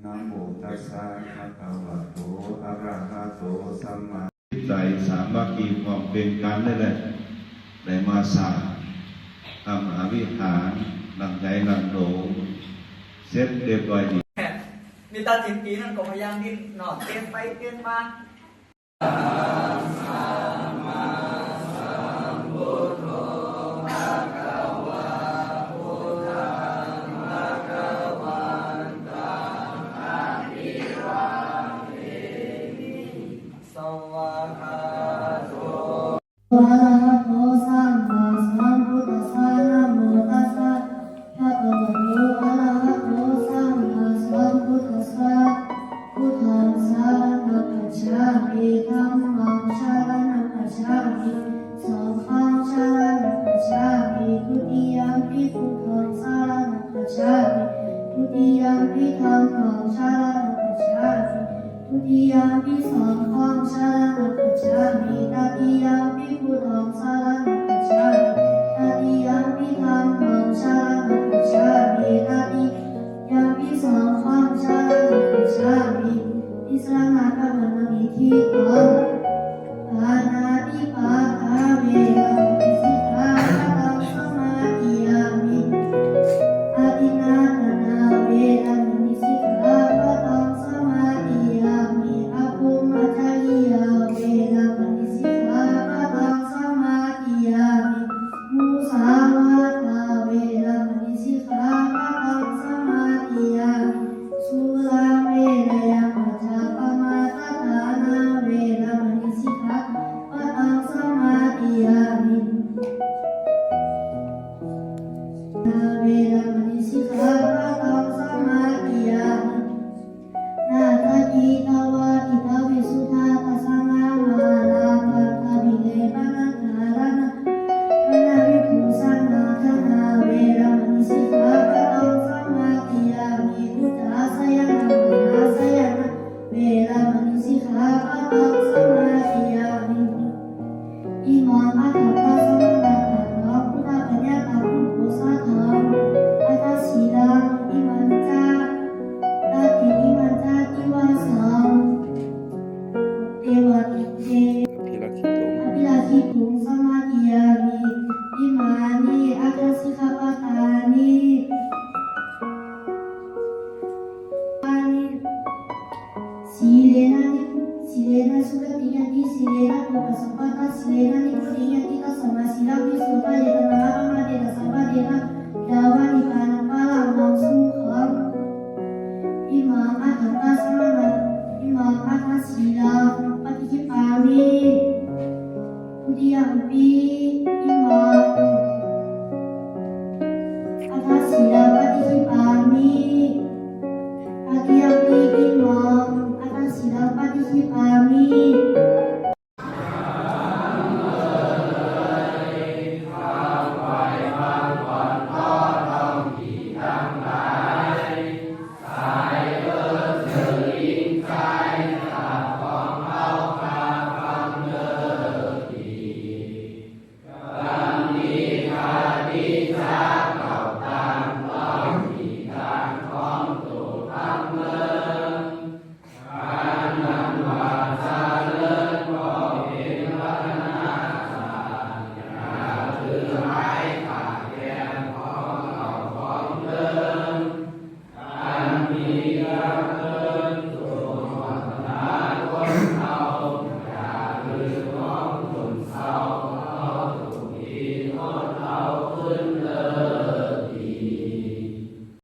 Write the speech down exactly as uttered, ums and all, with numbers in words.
Namo tassa bhagavato arahato sammā ใจสามัคคีความเป็นกันนี่แหละ ได้มาสร้างพระมหาวิหารหลังใหญ่หลังโต เสร็จเรียบร้อยดี มีตาจินปีนั่นก็พยายามดิ้นหนอนเต้นไปเต้นมา Arahato sammāsambuddhassa. Namo tassa bhagavato arahato sammāsambuddhassa. Buddhaṃ saraṇaṃ gacchāmi. Dhammaṃ saraṇaṃ gacchāmi. Saṅghaṃ saraṇaṃ gacchāmi. Dutiyampi buddhaṃ saraṇaṃ gacchāmi. Dutiyampi dhammaṃ saraṇaṃ gacchāmi. Dutiyampi saṅghaṃ saraṇaṃ gacchāmi. Tatiyampi buddhaṃ saraṇaṃ gacchāmi. Tatiyampi dhammaṃ saraṇaṃ gacchāmi. Tatiyampi saṅghaṃ saraṇaṃ gacchāmi. Tisaraṇagamanaṃ niṭṭhitaṃ. Pāṇātipātā veramaṇī sikkhāpadaṃ samādiyāmi. Adinnādānā veramaṇī sikkhāpadaṃ samādiyāmi. Abrahmacariyā veramaṇī sikkhāpadaṃ samādiyāmi. Musāvādā veramaṇī sikkhāpadaṃ samādiyāmi. Surāmerayamajjapamādaṭṭhānā veramaṇī sikkhāpadaṃ samādiyāmi. Veramaṇī sikkhāpadaṃ samādiyāmi. Nāssa kittavā diṭṭhavisuddhā, tasmā mārā paṭhavirevaṇaṃ. Ṭhānaṃ dānādidhammapaṭhānā veramaṇī sikkhāpadaṃ samādiyāmi. Uccāsayanapānāsayanā veramaṇī sikkhāpadaṃ samādiyāmi. Imaṃ adāsi samaṇaṃ buddhapaññapānikuṃ sabbaṃ. Atha sīlaṃ. Imañca dāsi imañca divāsaṃ. Devāde abhirakkhituṃ. Abhirakkhituṃ samādiyāmi. Imāni aṭṭha sikkhāpadāni. Sīlena ni-, sīlena sugatiṃ yanti, sīlena bhogasampadā, sīlena nibbutiṃ yanti, tasmā sīlaṃ visodhaye, na appamādena sabbadena, yāva nibbānaṃ paramaṃ sukhaṃ. Imaṃ aṭṭha sīlaṃ, imaṃ aṭṭha sīlaṃ paṭikkhipāmi. Dutiyampi imaṃ aṭṭha sīlaṃ paṭikkhipāmi.